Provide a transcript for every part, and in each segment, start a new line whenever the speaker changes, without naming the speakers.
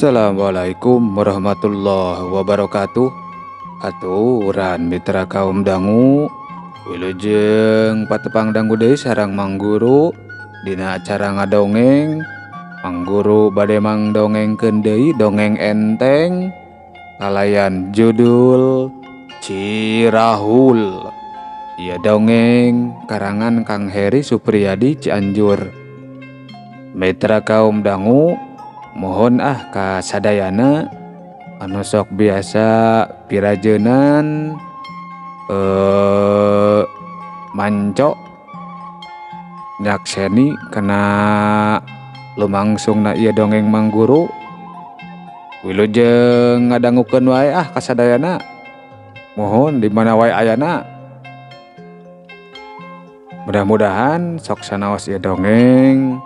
Assalamualaikum warahmatullahi wabarakatuh. Aturan mitra kaum dangu, wilujeng patepang dangu deui sareng Mang Guru dina acara ngadongeng. Mang Guru bade mangdongengkeun deui dongeng enteng kalayan judul Cirahul. Ieu dongeng karangan Kang Heri Supriyadi Cianjur. Mitra kaum dangu, mohon ah ka sadayana anu sok biasa pirajeunan mancok nyakseni kana lumangsungna ieu dongeng Mang Guru. Wilujeng ngadangukeun wae ah kasadayana. Mohon di mana wae ayana. Mudah-mudahan sok sanaos ieu dongeng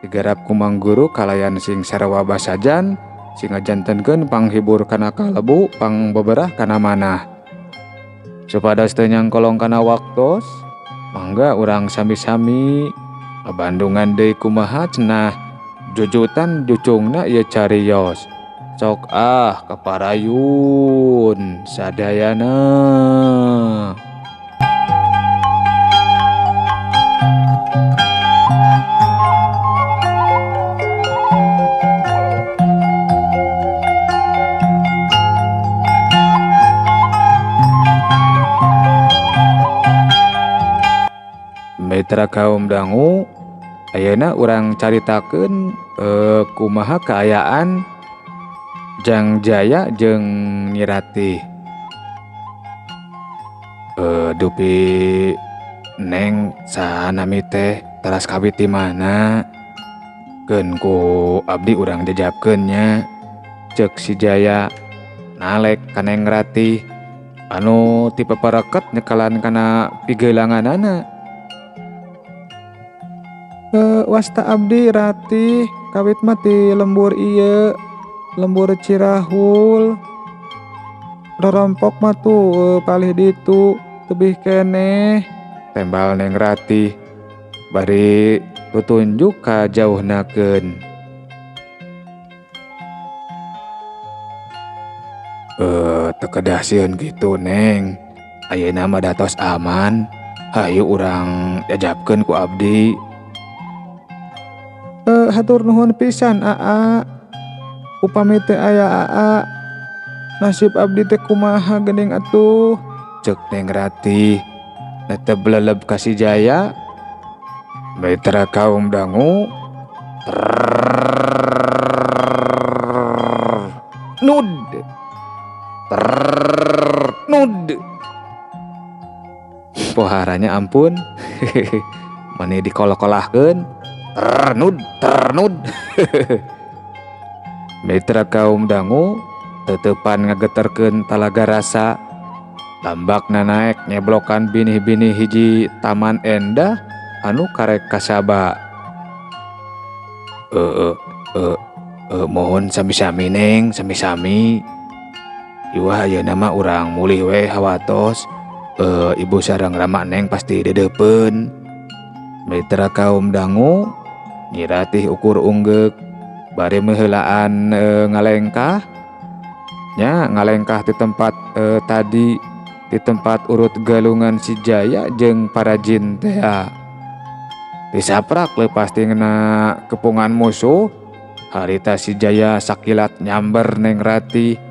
digarap ku Mang Guru kalayan sing sarua basajan, sing ngajantenkeun panghibur kana kalebu, pangbeberah kana manah. Supados teu nyangkolong kana waktos, mangga urang sami-sami ngabandungan deui kumaha cenah jujutan jucungna ieu cariyos. Sok ah kaparayun sadayana. Mitra kaum dangu, ayeuna urang caritakeun kumaha kaayaan Jang Jaya jeung Nyi Ratih. Dupi Neng saha nami teh teras kawit ti mana? Keun ku abdi urang jajabkeun nya. Ceuk si Jaya nalek ka Neng Ratih anu ti pepereket nyekalan kana pigeulanganana. Wasta abdi Ratih kawit mah ti lembur ieu, lembur Cirahul. Rorompok mah tuh palih ditu tebih keneh. Tembal Neng Ratih bari tutunjuk ka jauhnakeun. Teu kedah sieun kitu Neng. Ayeuna mah datos aman. Hayu urang jajabkeun ku abdi. Hatur nuhun pisan aa. Upami teh aya aa, nasib abdi teh kumaha geuning atuh. Ceuk Neng Ratih netep leleb ka si Jaya. Mitra kaum dangu, nud nud. Poharanya ampun. Mani dikolokolahkeun. Ternud ternud. Mitra kaum dangu tetepan ngageterkeun talaga rasa. Lambakna naek nyeblokan binih-binih hiji taman endah anu karek kasaba. Mohon sami-sami Neng, sami-sami. Iwah ayeuna mah urang mulih we hawatos. Ibu sareng rama Neng pasti dedeupeun. Mitra kaum dangu, Nyi Ratih ukur unggeuk bari meuheulaan ngalengkah. Nya ngalengkah ti tempat tadi, di tempat urut galungan si Jaya jeung para jin teh. Disaprak leupas ti ngena kepungan musuh. Harita si Jaya sakilat nyamber Neng Ratih,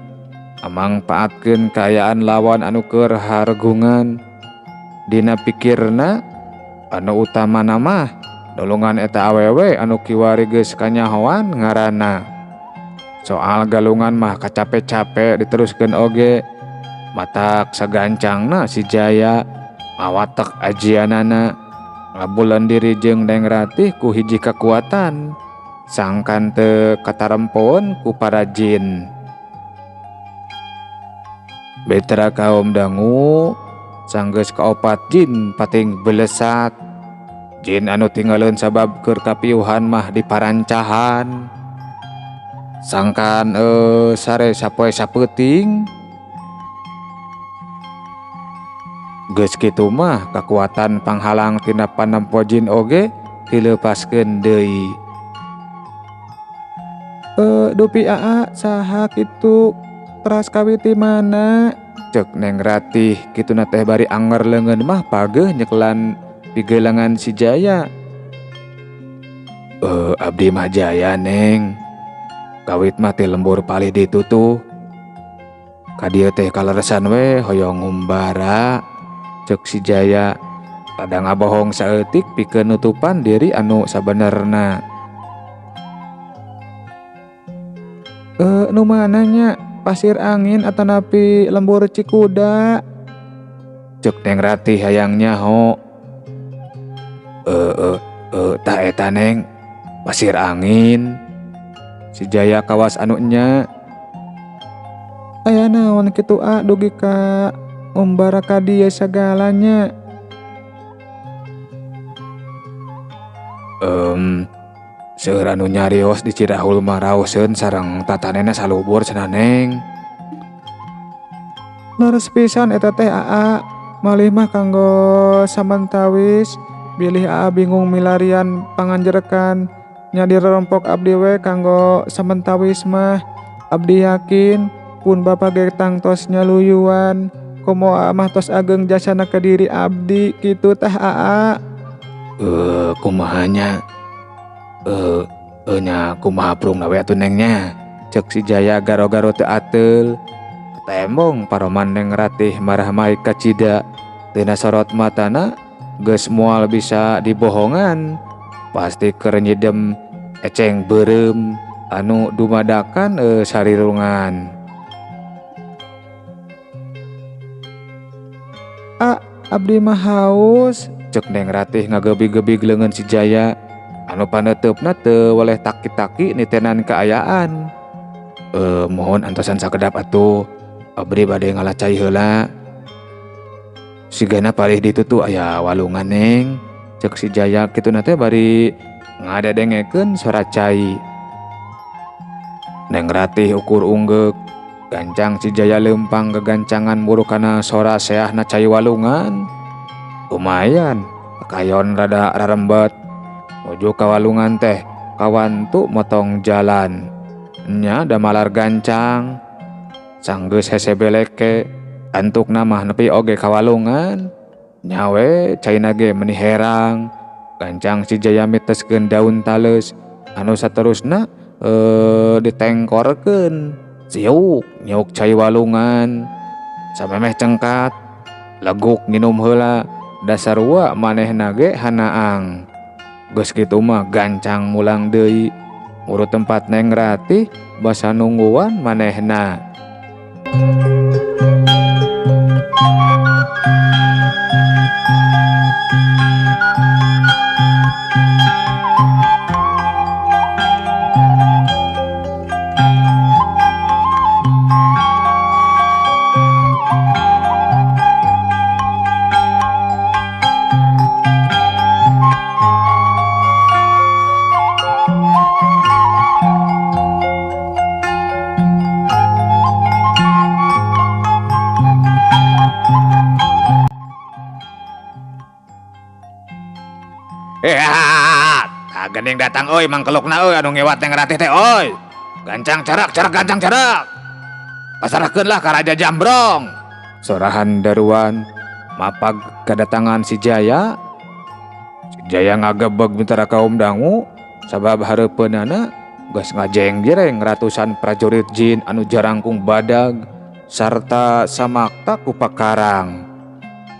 amangpaatkeun kaayaan lawan anu keur hargungan. Dina pikirna anu utamana mah nulungan eta awewe anu kiwari geus kanyahoan ngaranna. Soal galungan mah kacape-cape diteruskeun oge. Matak sagancangna si Jaya mawatek ajianana, ngabulan diri jeung Neng Ratih ku hiji kakuatan. Sangkan teu katarempoeun ku para jin. Mitra kaum dangu sanggeus kaopat jin pating belesat. Jin anu tinggaleun sabab keur kapiuhan mah diparancahan. Sangkan sare sapoe sapeuting. Geus kitu mah kakuatan panghalang tina panempo jin oge dileupaskeun deui. Dupi aa saha kitu teras kawiti mana? Cek Neng Ratih kituna teh bari anger leungeun mah pageuh nyekelan pigelangan si Jaya. Abdi mah Jaya Neng. Kawit mah ti lembur palih ditutuh. Ka dieu teh kaleresan we hoyong ngumbara. Cek si Jaya rada ngabohong saeutik pikeun nutupan diri anu sabenerna. Nu mana nya? Pasir angin atanapi lembur Cikuda? Cek Neng Ratih hayang nyaho. Tah eta Neng, pasir angin. Si Jaya kawas anu nya. Aya naon kitu a dugi ka ngumbara ka dieu sagalanya. Seueur anu nyarios di Cirahul mah raoseun sareng tatanena salubur cenah Neng. Leres pisan eta teh aa, malih mah kanggo samantawis bilih aa bingung milarian panganjerekan nya dirompok abdi we kanggo samentawis mah. Abdi yakin pun bapa ge tangtos nyaluyuan komo aa mah tos ageng jasana ka diri abdi kitu tah aa. Kumaha nya? Nya kumaha prungna we atuh Neng nya? Cek si Jaya garo-garo teu ateul. Tembong paroman Neng Ratih marah mai kacida. Tina sorot matana geus moal bisa dibohongan. Pasti keur nyidem eceng beureum anu dumadakan sarirungan. A, abdi mah haus. Cek Neng Ratih ngagebi-gebig leungeun si Jaya. Anu paneuteup-na teu weleh taki-taki nitenan kaayaan. Mohon antosan sakedap atuh. Abdi bade ngalah cai heula. Sigana palih ditu tuh aya walungan Neng. Cek si Jaya kituna teh bari ngadedengekeun sora cai. Neng Ratih ukur unggeuk. Gancang si Jaya leumpang gegancangan muru kana sora seahna cai walungan. Lumayan, kayon rada rarembet. Nuju ka walungan teh kawantu motong jalan. Nya da malar gancang. Sanggeus hese beleke, antukna mah nepi oge ka walungan. Nyawe caina ge meni herang. Gancang si Jaya miteskeun daun taleus anu saterusna ditengkorkeun. Siuk nyiuk cai walungan. Samemeh cengkat, leguk nginum heula. Dasarua manehna ge hanaang. Geus kitu mah gancang mulang deui. Muru tempat Neng Ratih basa nungguan manehna. Gening datang euy mangkelukna euy anu ngewat Neng Ratih teh euy. Gancang carak carak gancang carak. Pasarahkeun lah ka Raja Jambrong. Sorahan daruan mapag kedatangan si Jaya. Si Jaya ngagebeg mitra kaum dangu sabab hareupeunana geus ngajeng-jereng ratusan prajurit jin anu jarangkung badag sarta samakta ku pakarang.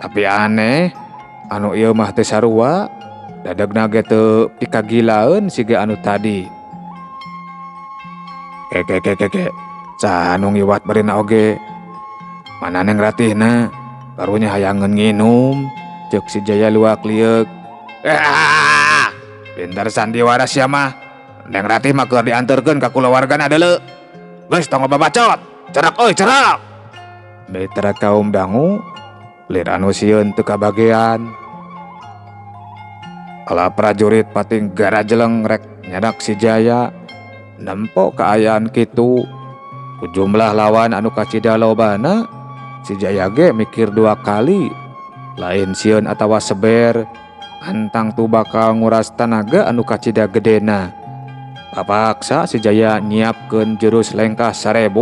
Tapi aneh anu ieu mah teu sarua. Dadegna ge teu pikagilaeun siga anu tadi. Ke ke ke ke. Saha nu ngiwat barina oge? Mana Neng Ratihna? Karunya hayangeun nginum. Ceuk si Jaya luak lieuk. Pintar sandiwara sia mah. Neng Ratih mah keur dianterkeun ka kulawargana deuleu. Geus tong babacot. Cerak euy cerak. Mitra kaum dangu lir anu sieun teu kabagean. Kala prajurit pating garajeleng rek nyadak si Jaya nempo kaayaan kitu. Ku jumlah lawan anu kacida lobana, si Jaya ge mikir dua kali. Lain sieun atawa seber, antang tu bakal nguras tanaga anu kacida gedena. Kapaksa si Jaya nyiapkeun jurus lengkah 1000.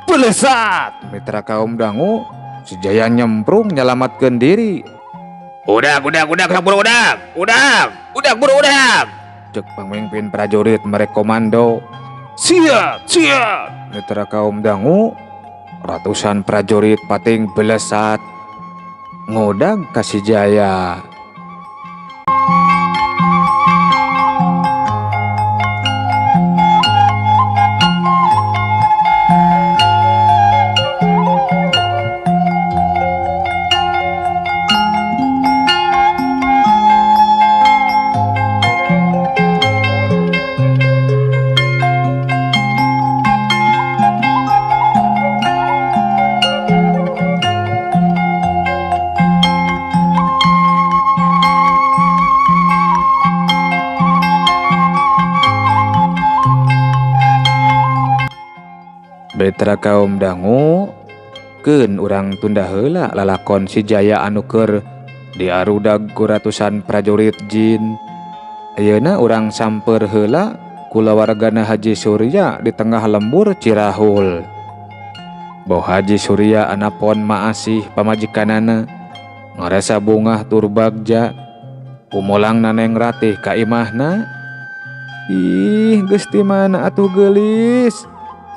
Belesat mitra kaum dangu, si Jaya nyemprung nyalamatkeun diri. Udak udak udak sok buru udak. Udak, udak buru udak. Cek pamimpin prajurit merek komando. Siap, siap. Mitra kaum dangu, ratusan prajurit pating belesat ngudag ka si Jaya. Mitra kaum dangu, keun urang tunda heula lalakon si Jaya anu keur diarudag ku ratusan prajurit jin. Ayeuna urang samper heula kulawargana Haji Surya di tengah lembur Cirahul. Boh Haji Surya anapon maasih pamajikanana, ngarasa bungah tur bagja, kumulangna Neng Ratih ka imahna. Ih, geus ti mana atuh geulis?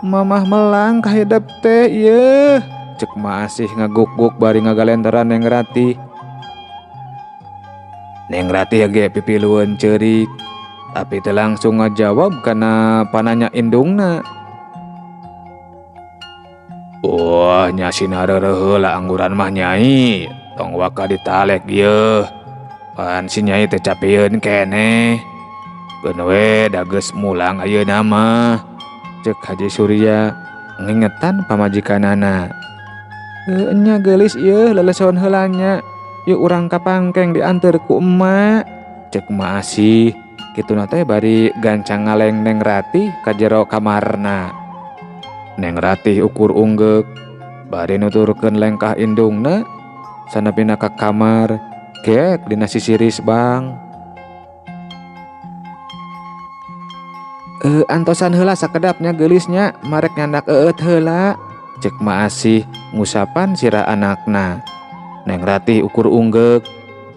Mamah melang kahidep teh ieu. Cek maasih ngaguk-guk bari ngagalenteran Neng Ratih. Neng Ratih ge pipilueun ceurik, tapi teu langsung ngajawab kana pananya indungna. Wah, nya sina reureuh heula angguran mah nyai, tong waka ditalek ieu. Pan si nyai teh capieun keneh. Keun we da geus mulang ayeuna mah. Cek Haji Surya ngingetan pamajikanana. Nya geulis ieu leleson heula nya. Yuk urang ka pangkeng dianteur ku emak. Cek Maasih kituna teh bari gancang ngaleng Neng Ratih ka jero kamarna. Neng Ratih ukur unggeuk bari nuturkeun lengkah indungna sanapina ka kamar geek dina sisiris bang. Antosan heula sakedapnya geulisnya marek nyandak eueut heula. Cek Maasih ngusapan sirah anakna. Neng Ratih ukur unggeuk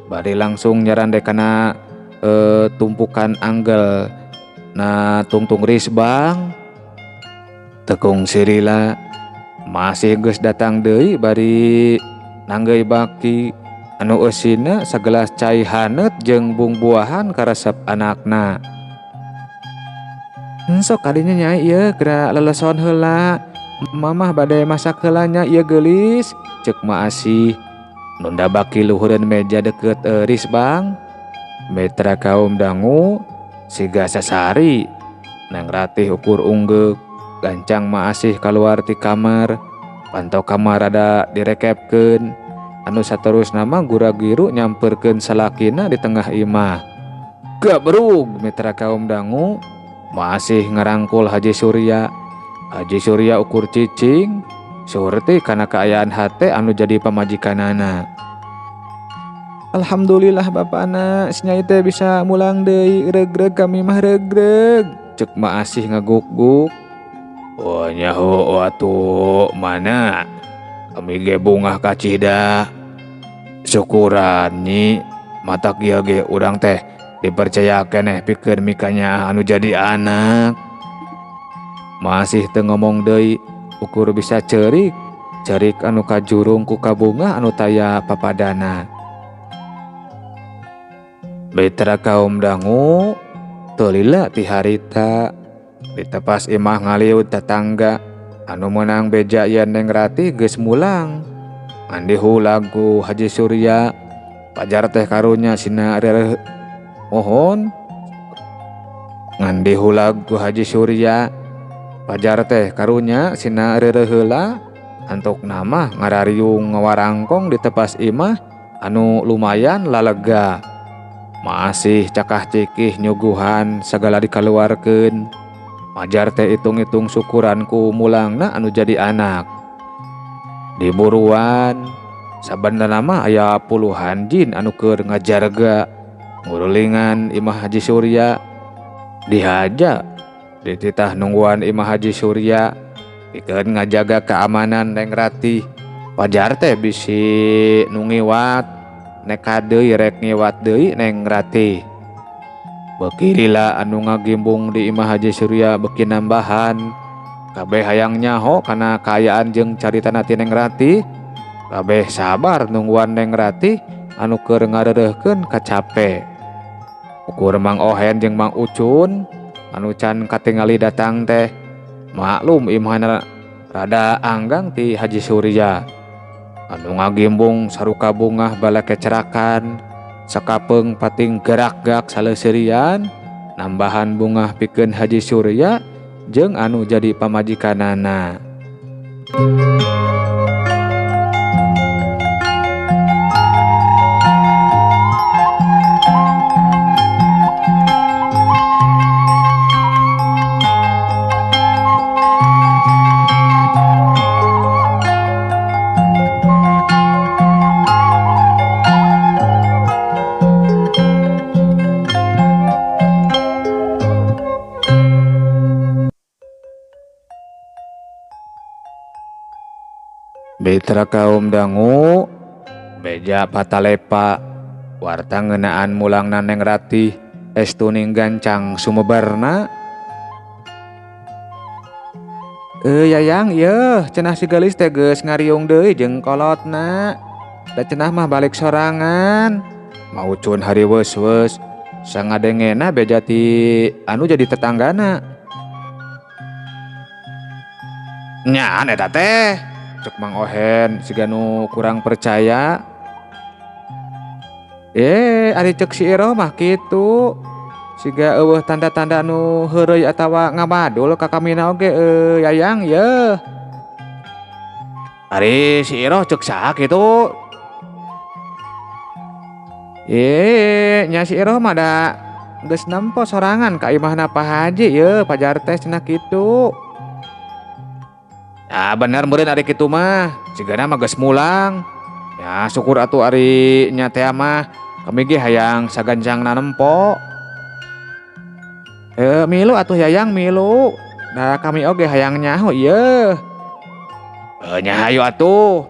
bari langsung nyarande kana tumpukan anggel na tungtung risbang. Tekung sirila masih geus datang deui bari nanggeuy baki anu eusina sagelas cai haneut jeung bungbuahan karesep anakna. Sok kadinya nyai ieu geura leleson heula. Mamah bade masak heula nya ieu geulis. Cek Maasih nunda baki luhureun meja deket risbang. Mitra kaum dangu siga sasari. Neng Ratih ukur unggeuk gancang Maasih kaluar ti kamar. Pantau kamar rada direkepkeun. Anu saterusna mah gura-giru nyamperkeun salakina di tengah imah. Gabrug mitra kaum dangu masih ngerangkul Haji Surya. Haji Surya ukur cicing surti kana kaayaan hate anu jadi pamajikanana. Alhamdulillah bapana si nyai teh bisa mulang deui, regreg kami mah regreg. Cek Maasih ngaguk-guk. Oh nyaho atuh mana kami ge bungah kacida. Syukuran nyi matak ieu ge urang teh dipercaya keneh pikeun mikanya anu jadi anak. Masih teu ngomong deui ukur bisa ceurik, ceurik anu kajurung ku kabunga anu taya papadana. Mitra kaum dangu teu lila ti harita ditepas imah ngaliud tetangga anu meunang beja yen Neng Ratih geus mulang. Andi hulagu Haji Surya pajar teh karunya sina reureuh mohon. Ngan dihulag ku Haji Surya. Pajar teh karunya sina reureuh heula antukna mah ngarariung ngawarangkong di tepas imah anu lumayan lalega. Masih cakah cikih nyuguhan sagala dikaluarkeun. Majar teh hitung-hitung syukuran ku mulangna anu jadi anak. Diburuan sabenerna mah aya puluhan jin anu keur ngajarga ngurulingan imah Haji Surya. Dihaja dititah nungguan imah Haji Surya pikeun ngajaga keamanan Neng Ratih. Pajar teh bisi nu ngiwat neka deui rek ngiwat deui Neng Ratih. Beuki lila anu ngagimbung di imah Haji Surya beuki nambahan. Kabeh hayang nyaho kana kaayaan jeung caritana ti Neng Ratih. Kabeh sabar nungguan Neng Ratih anu keur ngareureuhkeun kacape. Ukur Mang Ohen jeung Mang Ucun anu can katingali datang teh maklum imahna rada anggang ti Haji Surya. Anu ngagimbung saruka bungah balakecerakan sakapeung pating gerak-gak saleuserian nambahan bungah pikeun Haji Surya jeung anu jadi pamajikanana. Mitra kaum dangu beja patalepa warta ngeunaan mulangna Neng Ratih estu ning gancang sumebarna. Yayang yeuh cenah si geulis teh geus ngariung deui jeung kolotna. Da cenah mah balik sorangan. Maucun hariweus-weus sangadengena beja ti anu jadi tetanggana. Nyaan eta teh cek Mang Ohen siga nu kurang percaya. Ari cek si Iro mah kitu. Siga eueuh tanda-tanda nu heureuy atawa ngamadul ka kamina oge yayang yeuh. Ari si Iro cek saha kitu? Nya si Iro mah da geus nempo sorangan ka imahna Pak Haji yeuh pajar teh cenah kitu. Ya bener meureun ari kitu mah, sigana mah geus mulang. Ya syukur atuh ari nya teh mah, kami ge hayang sagancangna nempo. Milu atuh yayang milu. Da kami oge hayang nyaho ieu. Nya hayu atuh.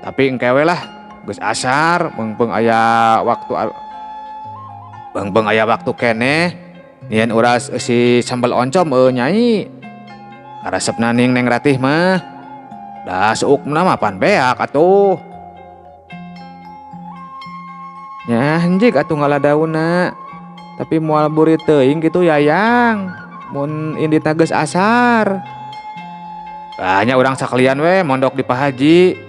Tapi engke we lah, geus asar meungpeung aya waktu meungpeung aya waktu keneh. Nyieun uras eusi sambal oncom nyai. Karesepna ning Neng Ratih mah. Da suukna mah pan beak atuh. Nya henjig atuh ngala daunna. Tapi moal burit teuing kitu yayang. Mun inditna geus asar. Nya urang sakalian we mondok di Pak Haji.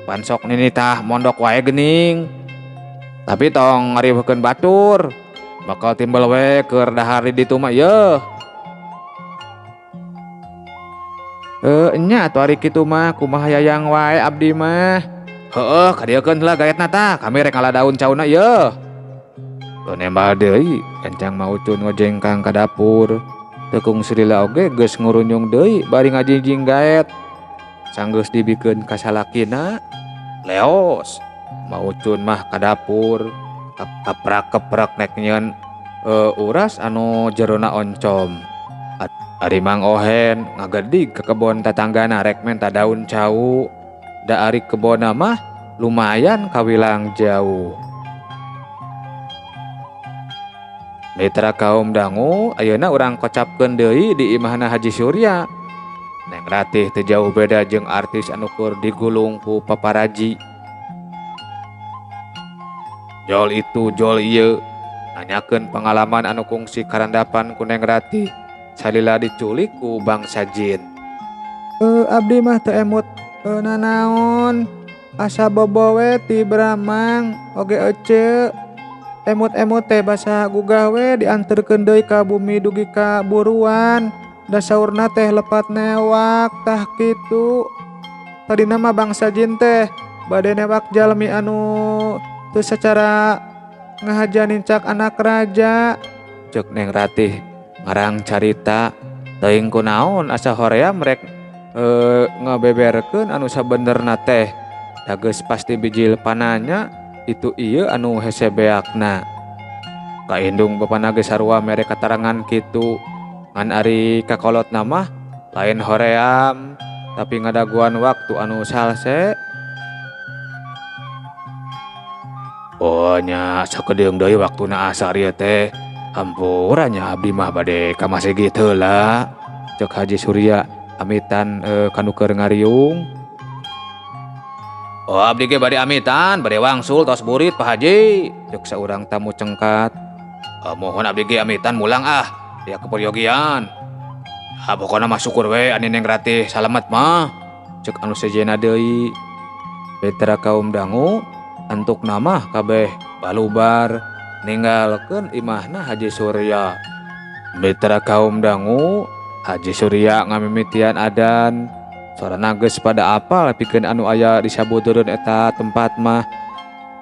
Pan sok ninitah mondok wae geuning. Tapi tong ngariweuhkeun batur. Bakal timbel we keur dahar di ditu mah yeuh. Nya atuh ari kitu mah kumaha yayang wae abdi mah. Heueuh kadieukeun heula gaetna tah, kami rek ngala daun cauna yeuh. Teu nembal deui, gancang Maucun ngojengkang ka dapur. Tekung Srila oge geus ngurunyung deui bari ngajingjing gaet. Sanggeus dibikeun ka salakina, leos. Maucun mah ka dapur, keprak-keprak nek nyieun uras anu jerona oncom. Ari Mang Ohen ngagedig ke kebon tatanggana rek menta daun cau. Da ari kebonna mah lumayan kawilang jauh. Mitra kaum dangu ayeuna urang kocapkeun deui di imahna Haji Surya. Neng Ratih teu jauh beda jeung artis anu keur digulung ku paparaji. Jol itu jol ieu nanyakeun pengalaman anu kungsi karandapan ku Neng Ratih salila diculik ku bangsa jin. Abdi mah teu emut nanaon asa bobowe ti Bramang oge ece. Emut-emut teh basa gugah we dianterkeun deui ka bumi dugi ka buruan. Da saurna teh lepat newak tah kitu. Tadina mah bangsa jin teh bade newak jalmi anu teu sacara ngahaja nincak anak raja. Ceuk Neng Ratih ngarang carita teuing kunaon asa hoream rek ngabeberkeun anu sabenerna teh. Da geus pasti bijil pananya itu ieu anu hese beakna. Ka indung bapana geus sarua mere katarangan kitu. Ngan ari kakolotna mah lain hoream tapi ngadaguan waktu anu salse. Oh nya sakedeung deui waktuna asar ieu teh. Hampura nya abdi mah bade ka masjid heula. Ceuk Haji Surya amitan kanu keur ngariung. Oh abdi ge bade amitan, bade wangsul tos burit Pak Haji. Ceuk saurang tamu cengkat. Mohon abdi ge amitan mulang ah, ya keperyogian. Ah pokona mah syukur we ani Neng Ratih salamet mah. Ceuk anu sejenna deui. Petra kaum dangu antuk namah kabeh balubar ninggalkeun imahna Haji Surya. Mitra kaum dangu Haji Surya ngamimitian adan. Sorana geus pada apal pikeun anu aya di sabutureun eta tempat mah.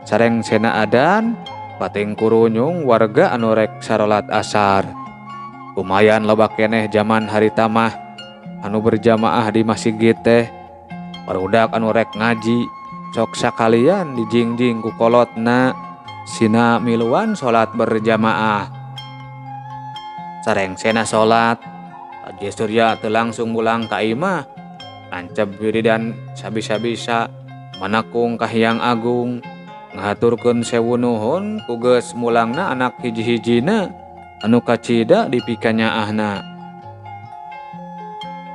Sareng sena adan pating kurunyung warga anu rek sarolat asar. Lumayan loba keneh jaman harita mah anu berjamaah di masjid teh. Barudak anu rek ngaji sok sakalian dijingjing ku kolotna sina miluan salat berjamaah. Sareng sena salat Haji Surya teu langsung mulang ka imah. Nancep wiridan sabisa-bisa manakung ka Hyang Agung ngahaturkeun sewu nuhun ku geus mulangna anak hiji-hijina anu kacida dipikanyaahna.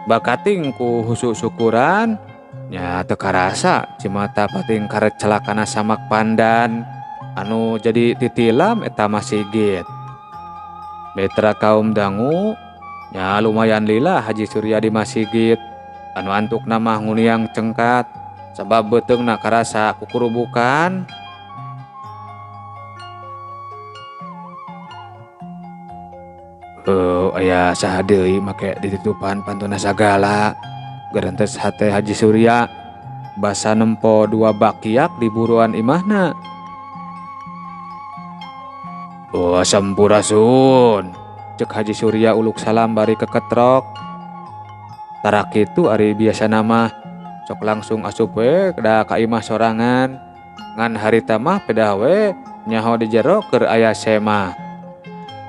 Bakating ku husu syukuran nya teu karasa cimata pating karek celakana samak pandan anu jadi titilam eta masigit. Mitra kaum dangu nya lumayan lila Haji Surya di masigit anu antukna mah nguniang cengkat sabab beuteungna karasa kukurubukan. Aya saha deui make ditutupan pantuna sagala. Gerentes hate Haji Surya basa nempo dua bakiak di buruan imahna. Oh sampurasun, cek Haji Surya uluk salam bari keketrok. Tara kitu ari biasana mah sok langsung asup we da ka imah sorangan. Ngan harita mah pedah we nyaho di jero keur aya sema.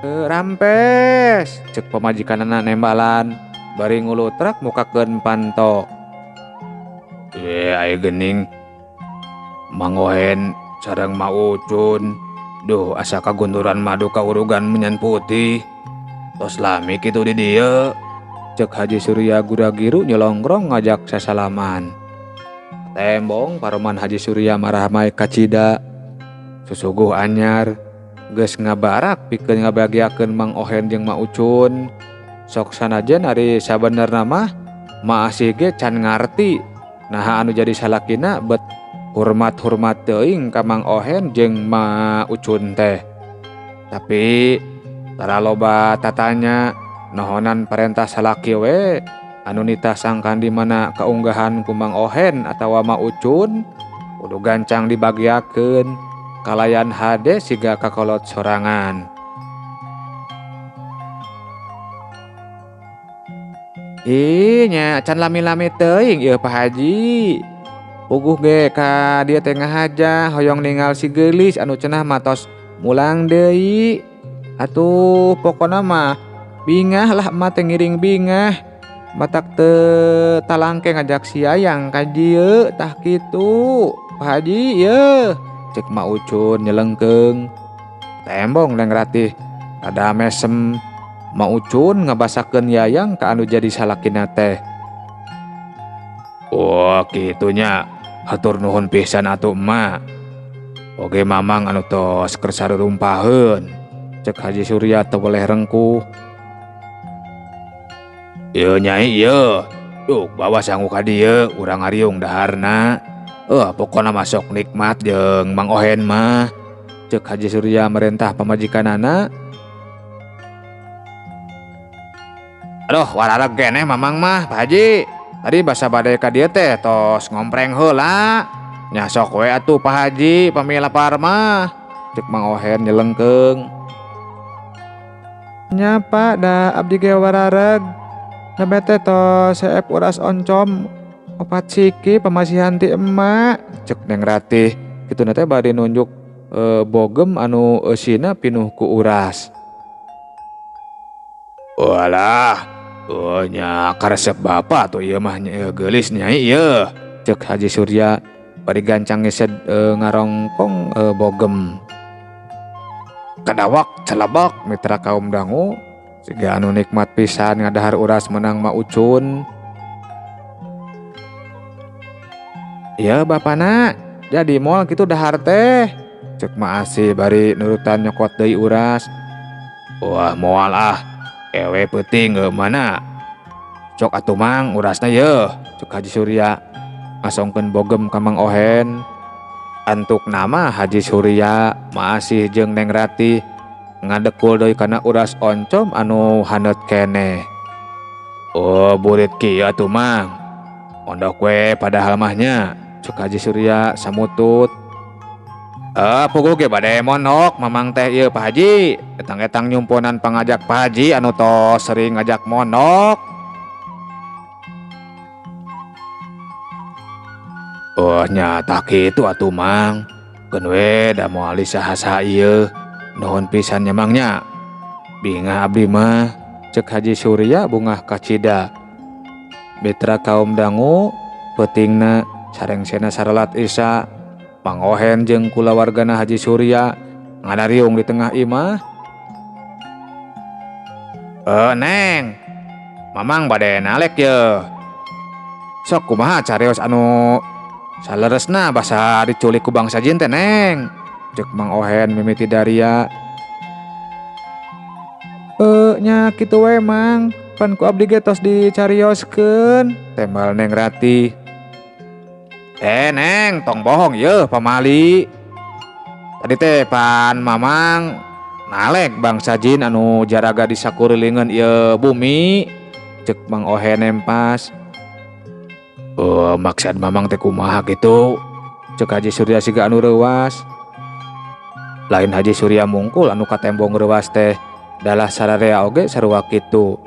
Rampes, cek pamajikanana nembalan bari ngulutrak mukakeun panto. Aya geuning mangohen sareng maucun. Duh asa kagunduran madu kaurugan menyan putih. Tos lami kitu di dieu. Cek Haji Surya gura-giru nyelongrong ngajak sasalaman. Tembong paroman Haji Surya marah mai kacida. Susuguh anyar geus ngabarak pikeun ngabagiakeun Mang Ohen jeung Ma Ucun. Sok sanajan ari sabenerna mah Ma Asih ge can ngarti naha anu jadi salakina bet hormat-hormat teuing ka Mang Ohen jeung Ma Ucun teh. Tapi tara loba tatanya nohonan parentah salaki we anu nitah sangkan di mana kaunggahan ku Mang Ohen atawa Ma Ucun kudu gancang dibagiakeun kalayan hade siga kakolot sorangan. Ih nya can lami-lami teuing ieu Pak Haji. Puguh ge ka dieu teh ngahaja hoyong ningal si geulis anu cenah matos mulang deui. Atuh pokona mah bingah lah emak teh ngiring bingah. Matak teu talangke ngajak si Yayang ka dieu tah kitu Pak Haji yeuh. Cek Ma Ucun nyelengkeung. Tembong Neng Ratih rada mesem. Ma Ucun ngabasakeun Yayang ka anu jadi salakina teh. Oh kitunya, hatur nuhun pisan atuh emak. Oge mamang anu tos kersa rumpaheun. Cek Haji Surya teu boleh rengkuh. Ieu nyai ieu, duh bawa sangu ka dieu urang ngariung daharna. Pokona mah sok nikmat jeung Mang Ohen mah. Cek Haji Surya merentah pamajikanana. Aduh, warareg keneh Mamang mah, Pak Haji. Tadi basa bade ka dieu teh tos ngompreng heula. Nya sok we atuh Pak Haji pami lapar mah. Cek Mang Ohen nyelengkeung. Nya Pak, da abdi ge warareg. Nembe teh tos seep uras oncom opat siki pamasihan ti emak. Cek Neng Ratih kituna teh bade nunjuk bogem anu eusina pinuh ku uras. Walah, oh nya karesep bapak tuh ieu mah geulis nyai ieu. Cek Haji Surya bari gancang ngesed ngarongkong bogem. Kadawak celebak mitra kaum dangu siga anu nikmat pisan ngadahar uras menang ma ucun. Ieu bapana jadi moal kitu dahar teh. Cek Ma Asih bari nurutan nyokot deui uras. Wah moal ah, ewe peuting mana. Cok atuh Mang urasna yeuh. Cek Haji Surya ngasongkeun bogem ka Mang Ohen. Antuk nama Haji Surya Ma Asih jeung Neng Ratih ngadekul deui kana uras oncom anu haneut keneh. Oh burit kieu atuh Mang. Mondok we padahal mah nya. Cek Haji Surya samutut. Puguh ge bade mondok Mamang teh ieu Pak Haji. Etang-etang nyumponan pangajak Pak Haji anu tos sering ngajak mondok. Oh nya tak kitu atuh Mang. Keun we da moal saha-saha ieu. Nuhun pisan nya Mang nya. Bingah abdi mah. Cek Haji Surya bungah kacida. Mitra kaum dangu peutingna sarengsena sarelat Isa. Mang Ohen jeung kulawargana Haji Surya ngadariung di tengah imah. Neng, Mamang bade nalek ye. Sok kumaha carios anu saleresna basa diculik ku bangsa jin teh Neng. Cek Mang Ohen mimiti daria. Nya kitu we Mang, pan ku abdi ge tos dicarioskeun. Tembal Neng Ratih. Neng, tong bohong yeuh pamali. Tadi teh pan Mamang nalek bangsa jin anu jaraga di sakurilingan ieu bumi. Cek Mang Ohen nempas. Oh, maksud Mamang teh kumaha kitu? Cek Haji Surya siga anu reuwas. Lain Haji Surya mungkul anu katembong reuwas teh dalah sararea oge sarua kitu.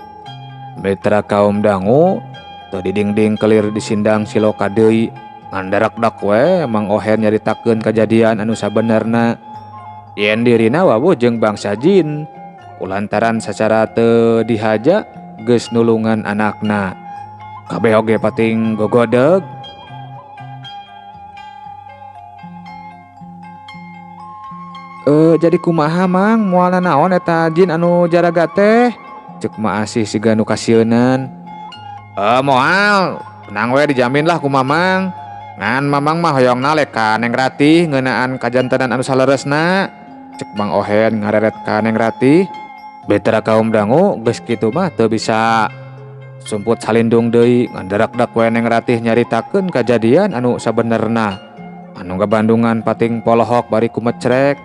Mitra kaum dangu teu didingding kelir disindang siloka deui. Ngandarakdak we Mang Ohen nyaritakeun kajadian anu sabenerna. Yen dirina wawuh jeung bangsa jin kulantaran sacara teu dihaja geus nulungan anakna. Kabeh oge pating gogodeg. Jadi kumaha Mang moal nanaon eta jin anu jaraga teh? Cek Ma Asih siga nu kasieunan. Moal, tenang we dijamin lah ku Mamang. Ngan Mamang mah hoyong nalek ka Neng Ratih ngeunaan kajantenan anu saleresna. Cek Mang Ohen ngareret ka Neng Ratih. Betara kaum dangu geus kitu mah teu bisa sumput salindung deui. Ngandarakdak we Neng Ratih nyaritakeun kajadian anu sabenerna. Anu gabandungan pating polohok bari kumecrek.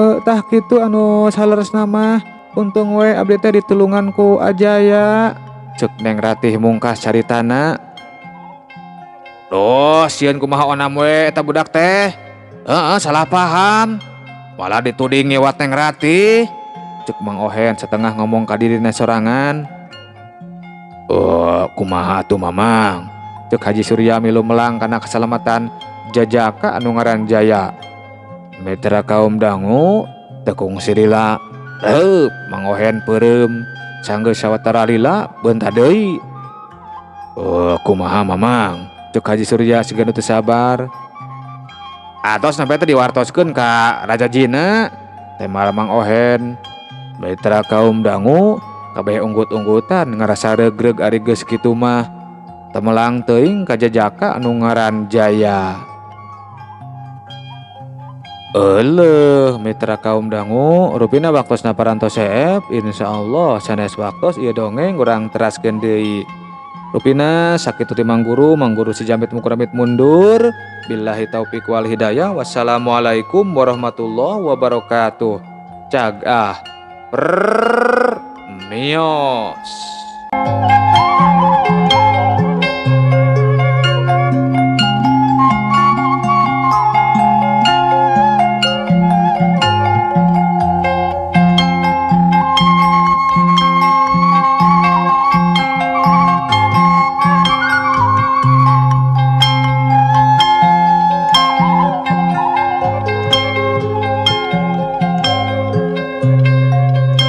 Tah kitu anu saleresna mah. Untung we abdi teh ditulungan ku Ajaya. Cek Neng Ratih mungkas caritana. Duh, sieun kumaha onam we eta budak teh. Heeh, salah paham. Malah dituding ngewat Neng Ratih. Cek Mang Ohen setengah ngomong ka dirina sorangan. Oh, kumaha atuh Mamang? Cek Haji Surya milu melang kana keselamatan jajaka anu ngaran Jaya. Mitra kaum dangu tekung sirila. Heup, Mang Ohen peureum. Sanggeus sawatara lila beunta deui. Oh, kumaha Mamang? Cek Haji Surya siga nu teu sabar. Atos sampe teh diwartoskeun ka Raja Jina. Temal Mang Ohen. Mitra kaum dangu kabeh unggut-unggutan ngarasa regreg ari geus kitu mah. Temelang teuing ka jajaka anu ngaran Jaya. Eleuh mitra kaum dangu rupina waktosna parantos seep. Insyaallah sanes waktos ieu dongeng urang teraskeun deui. Rupina sakitu ti Mang Guru, Mang Guru si Jamit mukuramit mundur. Billahi taufik wal hidayah. Wassalamualaikum warahmatullahi wabarakatuh. Cag ah. Prrrr, mios.